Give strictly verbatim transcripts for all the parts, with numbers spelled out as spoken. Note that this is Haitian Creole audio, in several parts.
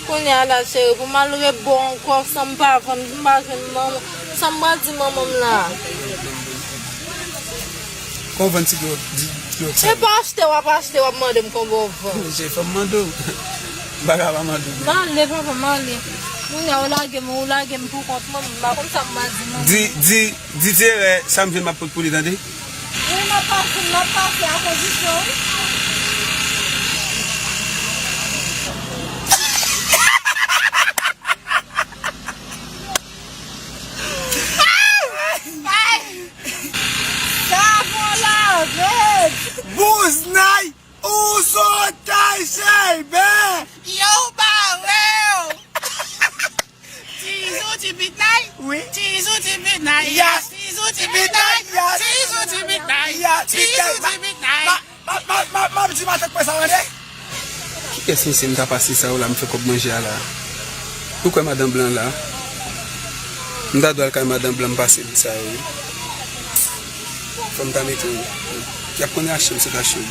Kounye a la, cheri, pou m al rebò ankò, san m pa vann, pou m pa jwenn manman, sa m pral di manman m la. Kon vann ti dlo, di dlo sa. E pa achte w ap achte, w ap mande m konbyen w vann. Cheri, fò m mande w. M pa ka pa mande w. M ale, papa, m ale. Kounye a, ou lage m, ou lage m pou kont mwen, m pa konn sa m pral di manman. Di, di, di Thierry, sa m jwenn m ap pot pou li, tande? Wi, m ap pase, m ap pase a kondisyon, wi. Ay! Savon lave! Bouznay! Ou sotay chèlbè! Yo bare w! Tizou ti pitnay! Wi. Tizou ti pitnay! Yes. Tizou ti pitnay! Yes. Tizou ti pitnay! Yes. Tizou ti pitnay! Ma, ma, ma, ma, ma, di matant mwen sa, tande? Kiyès misye m ta pase sa yo la, m fè kòb manje a la? Ou kwè madan blan la? M ta dwe al kay madan blan, m pase l sa yo, wi. Fò m ta mete w. Y ap konn achte m sot achte w.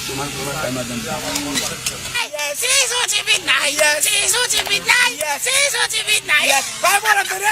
Mwen al, mwen al kay madanm. Yes. Tizou ti pitnay. Yes. Tizou ti pitnay. Yes. Tizou ti pitnay. Yes. Pa gen pwoblèm, tande.